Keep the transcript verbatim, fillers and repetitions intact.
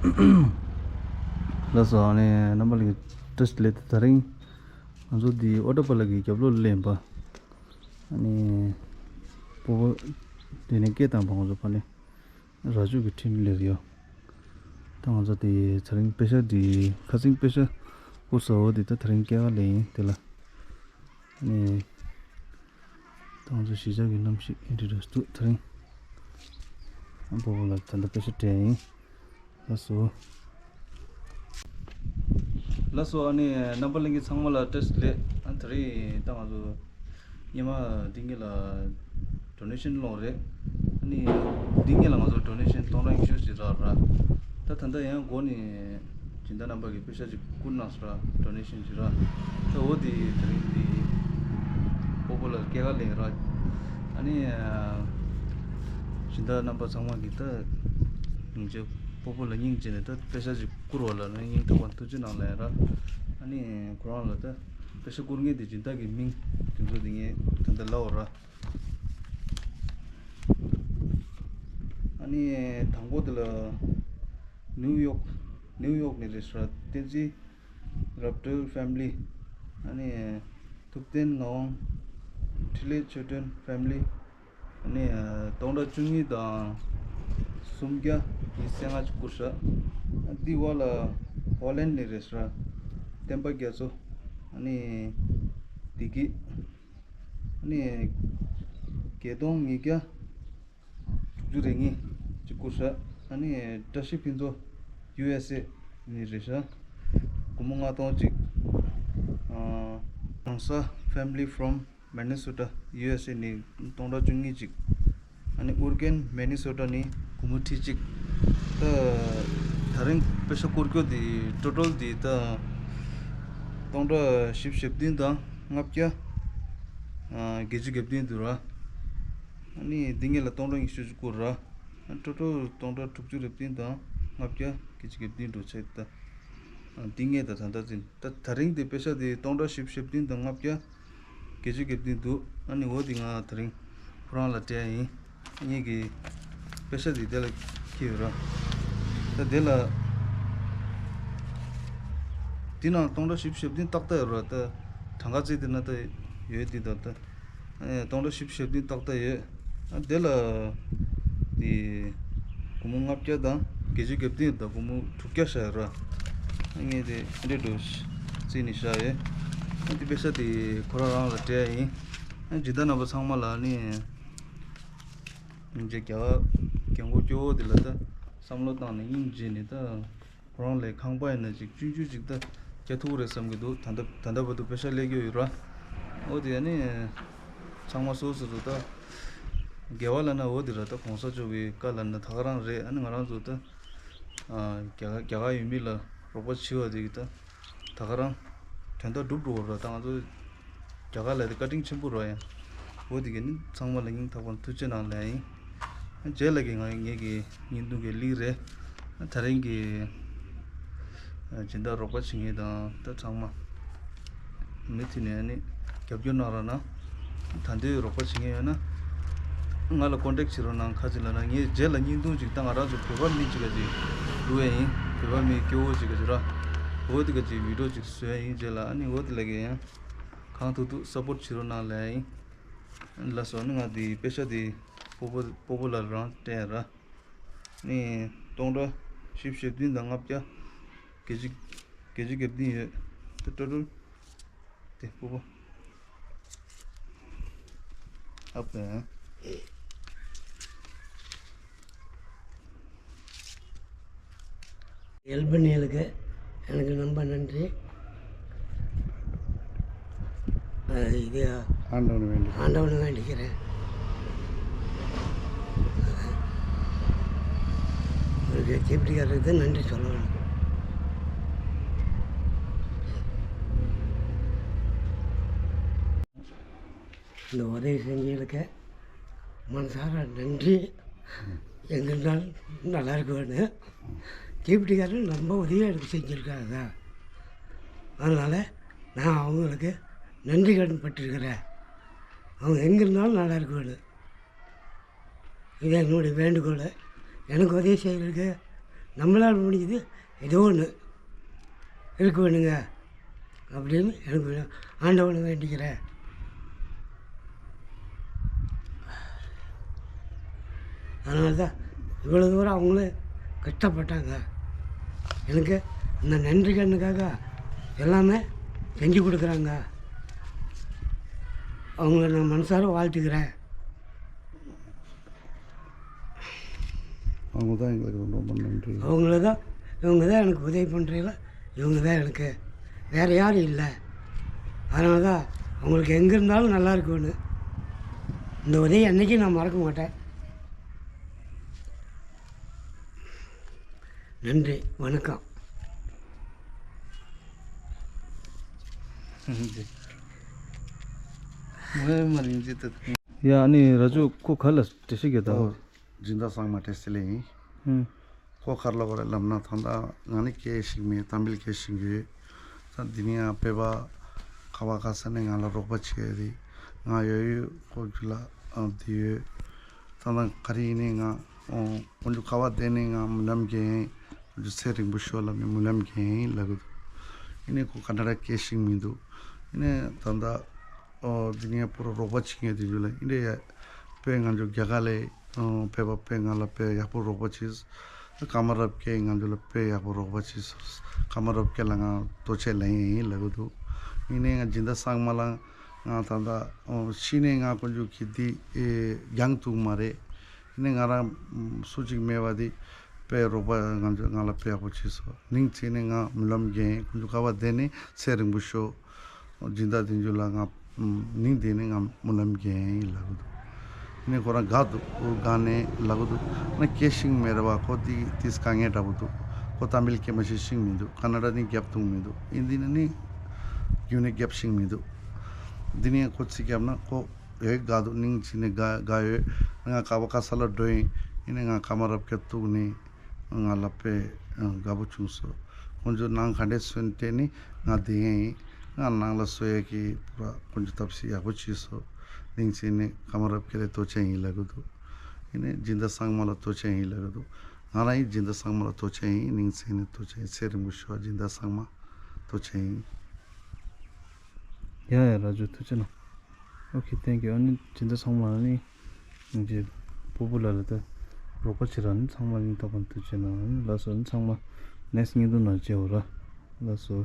ལགས་སོ། ཨ་ནི་རྣམ་པ་ལྷན་རྒྱས་བཀྲ་ཤིས་བདེ་ལེགས། དེ་དེ་རིང་ང་ཚོ་འདི་ཨོ་ཊོ་པ་ལགས་ཀྱི་རྒྱབ་ལོགས་ལ་ཡིན་པ། ཨ་ནི་སྤོ་བོ་དེ་ནས་སྐད་བཏང་བ། ང་ཚོ་ཕ་ནས་རྭ་ཅོ་གི་འཕྲིན་ལས་ཡོད། ད་ང་ཚོ་དེ་དེ་རིང་པེ་ཤ་འདི་ཁ་སང་པེ་ཤ་བསྐུར་ས་འོ་དེ་ད་དེ་རིང་སྐྱེལ་ག་ལེན་ཡིན་དེ་ལ། ཨ་ནི་ད་ང་ཚོ་གཞིས་ཆགས་ཀྱི་གནམ་གཤིས་ཨེ་འདྲ་འདྲ་འདུག་དེ་རིང་། ཨ་སྤོ་བོ་ལགས་ད་ལྟ་པེ་ཤ་སྤྲད་ཡིན། ལགས་སོ། ལགས་སོ། ཨ་ནི་རྣམ་པ་ལྷན་རྒྱས་ཚང་མ་ལ་བཀྲ་ཤིས་བདེ་ལེགས། ཨ་དེ་རིང་ད་ང་ཚོ་སྔོན་མ་འདི་གཉིས་ལ་ཌོ་ནེ་ཤན་སློང་རེད། ཨ་ནི་འདི་གཉིས་ལ་ང་ཚོ་ཌོ་ནེ་ཤན་སྟོང་ཕྲག་ཉི་ཤུ་ཞིག་རག་ར། ད་ད་ལྟ་ཡང་སྒོ་ནས་སྦྱིན་བདག་རྣམ་པ་གིས་པེ་ཤ་ཅིག་བསྐུར་གནང་སོང་ར། ཌོ་ནེ་ཤན་ཅིག་ར། ད་འོ་དེ་དེ་རིང་འདི་སྤོ་བོ་ལ་སྐྱེལ་ག་ལེན་ར། ཨ་ནི་སྦྱིན་བདག་རྣམ་པ་ཚང་མ་གིས་ད་སྙིང་རྗེ། སྤོ་བོ་ལ་སྙིང་རྗེ་ནས་ད་པེ་ཤ་ཅིག་བསྐུར་བ་ལ་ནི་སྙིང་ཐག་པ་ཐུགས་རྗེ་གནང་ལབ་ཡ་ར། ཨ་ནི་ཁོ་རང་ལ་ད་པེ་ཤ་བསྐུར་མཁན་དེ་སྦྱིན་བདག་གི་མིང་དེ་ཚོ་དེ་ངས་ད་ལྟ་ལབ་པ་ར། ཨ་ནི་དང་པོ་དེ་ལ་ནིའུ་ཡོག་ནིའུ་ཡོག་ནས་རེད་ཤག་ར། བསྟན་འཛིན་རབ་སྒྲོལ་ཕེ་མི་ལི། ཨ་ནི་ཐུབ་བསྟན་ངག་དབང་འཕྲིན་ལས་ཆོས་སྒྲོན་ཕེ་མི་ལི། ཨ་ནི་སྟོང་ཕྲག་བཅུ་གཉིས་དང་སུམ་བརྒྱ་ཉི་ཤུ་རྩ་ལྔ་ཅིག་བསྐུར་ཤག་འདི་བ་ལ་ཧོ་ལན་ནས་རེད་ཤག་ར། བསྟན་པ་རྒྱ་མཚོ། ཨ་ནི་བདེ་སྐྱིད། ཨ་ནི་བརྒྱད་སྟོང་ཉིས་བརྒྱ་དྲུག་ཅུ་རེ་གཉིས་ཅིག་བསྐུར་ཤག་ཨ་ནི་བཀྲ་ཤིས་ཕུན་ཚོགས་ཡུ་ཨེས་ཨེ་ནས་རེད་ཤག་སྒོར་མོ་ལྔ་སྟོང་ཅིག་ཨ་གྲོང་གསར་family from Minnesota USA ནས་སྟོང་ཕྲག་བཅུ་གཉིས་ཅིག་ཨ་ནི་ཨོར་གན་མི་ནི་སོ་ཊ་ནས་སྒོར་མོ་ཁྲི་གཅིག་ད་དེ་རིང་པེ་ཤ་བསྐུར་རྒྱུ་དེ་ཊོ་ཊལ་དེ་ད་སྟོང་ཕྲག་བཞི་བཅུ་ཞེ་བདུན་དང་ལྔ་བརྒྱ་ཨ་བརྒྱད་ཅུ་གྱ་བདུན་འདུག་ར། ཨ་ནི་འདི་གཉིས་ལ་སྟོང་ཕྲག་ཉི་ཤུ་ཅིག་བསྐུར་ར། ཨ་ཊོ་ཊལ་སྟོང་ཕྲག་དྲུག་ཅུ་རེ་བདུན་དང་ལྔ་བརྒྱ་བརྒྱད་ཅུ་གྱ་བདུན་འགྲོ་ཆེད་ད། ཨ་འདི་གཉིས་ད་ད་ལྟ་ཟིན་ད་དེ་རིང་དེ་པེ་ཤ་དེ་སྟོང་ཕྲག་བཞི་བཅུ་ཞེ་བདུན་དང་ལྔ་བརྒྱ་བརྒྱད་ཅུ་གྱ་བདུན་འདུག་ཨ་ནི་འོ་དེ་ང་དེ་རིང་ཁོ་རང་ལ་སྤྲད་ཡིན། ངེད་ཀྱི་པེ་ཤ་དེ་དེ་ལ་འཁྱེར་ཡོད་ར། ད་དེ་ལ་དེ་ནང་སྟོང་ཕྲག་བཞི་བཅུ་ཞེ་བདུན་ཏག་ཏག་ཡོད་ར། ད་གྲངས་ཀ་བརྩིས་དེ་ན་ད་ཡོད་དེ་ད་ད། ཨེ་སྟོང་ཕྲག་བཞི་བཅུ་ཞེ་བདུན་ཏག་ཏག་ཡོད། ཨ་དེ་ལ་དེ་སྒོར་མོ་ལྔ་བརྒྱ་དང་བརྒྱད་ཅུ་གྱ་བདུན་དང་སྒོར་མོ་དྲུག་བརྒྱ་བཞག་ཡོད་ར། ཨ་ངས་དེ་འདྲ་འགྲོ་བརྩིས་ནས་བཞག་ཡོད། ཨ་དེ་པེ་ཤ་དེ་ཁོ་རང་རང་ལ་སྤྲད་ཡིན། ཨ་སྦྱིན་བདག་རྣམ་པ་ཚང་མ་ལ་ནི་སྙིང་རྗེ། རྒྱ་གར་རྒྱལ་མགོ་སྐྱོ་བོ་དེ་ལ་ད་བསམ་བློ་བཏང་ནས་སྙིང་རྗེ་ནས་ད། ཁོ་རང་ལས་ཁང་པ་ཡིན་ན་ཅིག་ཆུང་ཆུང་ཅིག་ད་རྒྱག་ཐུབ་ཀྱི་རེད་བསམ་གྱི་འདུག་ད་ལྟ་ད་ལྟ་བར་དུ་པེ་ཤ་སླེབས་ཀྱི་ཡོད་ར། འོ་དེ་ནི་ཚང་མ་སོ་སོ་སོ་ད་དགེ་བ་ལབ་ན་འོ་དེ་ར། ད་གོང་ས་མཆོག་གི་བཀའ་ལབ་ན་ད་ག་རང་རེད། ཨ་ནི་ང་རང་ཚོ་ད་རྒྱ་གར་རྒྱ་གར་ཡུལ་མི་ལ་རོགས་པ་བྱེད་པ་དེ་གི་ད་ད་ག་རང་དོན་དག་འགྲུབ་འགྲོ་བ་ར། ད་ང་ཚོ་རྒྱ་གར་ལ་དེ་བཀའ་དྲིན་ཆེན་པོ་རེད་ཡ། འོ་དེ་གི་ནི་ཚང་མ་ལ་སྙིང་ཐག་པ་ནས་ཐུགས་རྗེ་གནང་ལབ་ཡིན། རྗེས་ལ་གི་ང་ངེད་ཀྱི་བརྙན་ཐུང་གི་ལིང་རེད། དེ་རིང་གི་སྦྱིན་བདག་རོགས་པ་བྱེད་མཁན་དང་ད་ཚང་མ་མུ་མཐུད་ནས་ནི་རྒྱབ་སྐྱོར་གནང་རོགས་གནང་། ད་འདོད་རོགས་པ་བྱེད་མཁན་ཡོད་ན་ང་ལ་ཀོན་ཊེག་བྱེད་རོགས་གནང་། ག་ཅིག་ལབ་ན་ངས་རྗེས་ལ་བརྙན་ཐུང་ཅིག་ད་ང་རང་ཚོ་བོད་པ་མི་ཅིག་ག་ཅིག་བླུག་ཡ་ཡིན། བོད་པ་མི་སྐྱོ་བོ་ཅིག་ག་ཅིག་ར། འོ་དེ་ག་ཅིག་བི་ཌིའོ་ཅིག་བཟོ་ཡ་ཡིན། རྗེས་ལ་ཨ་ནི་འོ་དེ་ལ་གི་ཡང་གང་ཐུབ་ཐུབ་སཔོར་ཊི་བྱེད་རོགས་གནང་ལབ་ཡ་ཡིན། ལགས་སོ། ནི་ང་དེ་པེ་ཤ་དེ་སྤོ་བོ་སྤོ་བོ་ལ་རང་སྤྲད་ཡ་ར། ནི་སྟོང་ཕྲག་བཞི་བཅུ་ཞེ་བདུན་དང་ལྔ་བརྒྱ་བརྒྱད་ཅུ་བརྒྱད་ཅུ་གྱ་བདུན་ཡོད། དེ་ཊོ་ཊལ་དེ་སྤོ་བོ་ཨ་ཕ། இயல்பு நிலைக்கு எனக்கு ரொம்ப நன்றி. அஹ் இது ஆண்டவனை வேண்டி. ஆண்டவனை வேண்டிக்கிறேன். ஒரு ஜெபிடிக்காரருக்கு நன்றி சொல்லணும். இந்த உதவி செஞ்சதுக்கு மனசார நன்றி. எங்க இருந்தாலும் நல்லா இருக்க வேணும். ஜெபிடிக்காரர் ரொம்ப உதவி எனக்கு செஞ்சிருக்காங்க. அதனால் நான் அவங்களுக்கு நன்றி கடன் பட்டிருக்கிறேன். அவங்க எங்கே இருந்தாலும் நல்லா இருக்க வேணும். இது என்னுடைய வேண்டுகோள். எனக்கு உதவி செய்கிறதுக்கு நம்மளால் முடிஞ்சது ஏதோ ஒன்று இருக்க வேணுங்க அப்படின்னு எனக்கு ஆண்டவனை வேண்டிக்கிறேன். அதனால தான் இவ்வளோ தூரம் அவங்களும் கஷ்டப்பட்டாங்க. எனக்கு இந்த நன்றி கண்ணுக்காக எல்லாமே செஞ்சு கொடுக்குறாங்க. அவங்கள நான் மனசார வாழ்த்துக்கிறேன். அவங்க தான் எங்களுக்கு ரொம்ப ரொம்ப நன்றி. அவங்கள தான், இவங்க தான் எனக்கு உதவி பண்ணுறீங்களா? இவங்க தான் எனக்கு, வேறு யாரும் இல்லை. அதனால தான் அவங்களுக்கு எங்கே இருந்தாலும் நல்லா இருக்கும்னு இந்த உதவி அன்னைக்கு நான் மறக்க மாட்டேன். நன்றி, வணக்கம். ཡ་ཨ་ནི་ར་ཇུ་ཁོ་ག་ལ་འགྲེལ་བཤད་རྒྱག་དང་། སྦྱིན་བདག་སངས་མ་བཀྲ་ཤིས་བདེ་ལེགས་ཡིན། ཧུམ། ཁོ་ག་ལ་བ་རེད་ལབ་ན་ད་ལྟ་ང་ནི་སྐད་ཤེས་མེད། ཏམ་བིལ་སྐད་ཤེས་ཀྱི་ཡོད། ད་འདི་ནི་ཡང་བོད་པ་ག་བ་ག་ས་ནས་ང་ལ་རོགས་པ་བྱས་ཏེ་ང་ཡོད་ཡོད་ཁོ་རྒྱུད་ལ་ཨ་འདི་ཡོད། ད་ལྟ་ག་རེ་ཡིན་ནའི་ང་ཁོང་ཚོ་ག་བ་བསྡད་ནའི་ང་སྨོན་ལམ་རྒྱག་ཡིན། ཁོང་ཚོ་ཚེ་རིང་པོ་ཤོག་ལབ་ནས་སྨོན་ལམ་རྒྱག་ཡིན་ལབ་གི་འདུག་ཡིན་ནའི་ཁོ་ཀ་ན་ཌ་སྐད་ཤེས་མི་འདུག་ཡིན་ནའི་ད་ལྟ། ཨོ། འདི་ངས་པུ་ར་རོགས་པ་བྱེད་མཁན་དེ་ཚོ་ལ་ཨིན་འདྲ་ཡ། དཔེ་ང་ཚོ་རྒྱ་གར་ལ། ཨོ། བོད་པ་དཔེ་ང་ལ་དཔེ་ཡག་པོ་རོགས་པ་བྱས། ཀ་མ་རབ་ཀྱིས་ང་ཚོ་ལ་དཔེ་ཡག་པོ་རོགས་པ་བྱས། ཀ་མ་རབ་ཀྱི་ལ་ང་ཐུགས་རྗེ་ཆེ་ལབ་ཡིན་ལབ་གི་འདུག་ཨིན་ནའི་ང་སྦྱིན་བདག་སངས་མ་ལ་ང་ད་ལྟ། ཨོ། ཤི་ནས་ང་ཁོང་ཚོ་གི་འདི། ཨེ། རྒྱང་ཐུག་མ་རེད། ཨིན་ནའི་ང་རང་། ཨམ། སུ་གཅིག་མེད་པ་འདི། དཔེ་རོགས་པ་ང་ཚོ་ང་ལ་དཔེ་ཡག་པོ་བྱས་སོང་། སྙིང་ཚིག་ནས་ང་སྨོན་ལམ་རྒྱག་ཡིན། ཁོང་ཚོ་ག་བ་བསྡད་ནའི་ཚེ་རིང་པོ་ཤོག་སྦྱིན་བདག་དེ་ཚོ་ལ་ང་སྙིང་གཏིང་ནས་ང་སྨོན་ལམ་རྒྱག་ཡིན་ལབ་གི་འདུག་ཨ་ནི་ཁོ་རང་དགའ་འདུག་དགའ་ནས་ལབ་གི་འདུག་ཨ་ནི་སྐད་ཤེས་མེད་རེད་བ། ཁོ་དེ་དེ་དཀའ་ངལ་འདྲ་པོ་འདུག་ཁོ་ཏམ་བིལ་སྐད་མ་ཤེས་ཤེས་མི་འདུག་ཀ་ན་ཌ་ནི་རྒྱབ་ཐུབ་མི་འདུག་ཨིན་ཌི་ནི་ནི་རྒྱུན་ནས་རྒྱབ་ཤེས་མི་འདུག་འདི་ནས་ཁོ་ཚིག་རྒྱབ་ན་ཁོ་ཡོད་དགའ་འདུག་སྙིང་རྗེ་ནས་དགའ་དགའ་ཡོད། ང་ཀ་བ་ག་ས་ལ་འགྲོ་ཡིན། ཨིན་ནའི་ང་ཀ་མ་རབ་ཀྱི་ཐུག་ནས། ང་ལ་དཔེ་དགའ་པོ་བྱུང་སོང་། ཁོང་ཚོ་ནང་ག་འདྲས་སོན་ཏེ་ནི་ང་བསྡད་ཡིན། ང་ནང་ལ་སོ་ཡ་གི་པུ་ར་ཁོང་ཚོ་ཐབས་ཤེས་ཡག་པོ་བྱས་སོང་། སྙིང་རྗེ་ནས་ཀ་མ་རབ་ཀྱི་ལ་ཐུགས་རྗེ་ཆེ་ཡིན་ལབ་གི་འདུག་ཨིན་ནའི་སྦྱིན་བདག་སངས་མ་ལ་ཐུགས་རྗེ་ཆེ་ཡིན་ལབ་གི་འདུག་ང་རང་ཡིན་སྦྱིན་བདག་སངས་མ་ལ་ཐུགས་རྗེ་ཆེ་ཡིན། སྙིང་རྗེ་ནས་ཐུགས་རྗེ་ཆེ་ཡིན། ཚེ་རིང་པོ་ཤོག་སྦྱིན་བདག་སངས་མ། ཐུགས་རྗེ་ཆེ་ཡིན། ཡ་ཡ་ར་ཇུ་ཐུགས་རྗེ་གནང་། ཨོ་ཁེ། ཐེང་ཀྱུ། ཨ་ནི་སྦྱིན་བདག་ཚང་མ་ནི་ངེད་ཀྱི་སྤོ་བོ་ལ་ལ་ད་རོགས་པ་བྱེད་ར་ནི་ཚང་མ་སྙིང་ཐག་པ་ནས་ཐུགས་རྗེ་གནང་། ལགས་སོ། ཨ་ནི་ཚང་མ་ནེགསི་བརྙན་ཐུང་ནང་མཇལ་འོ་ར། ལགས་སོ།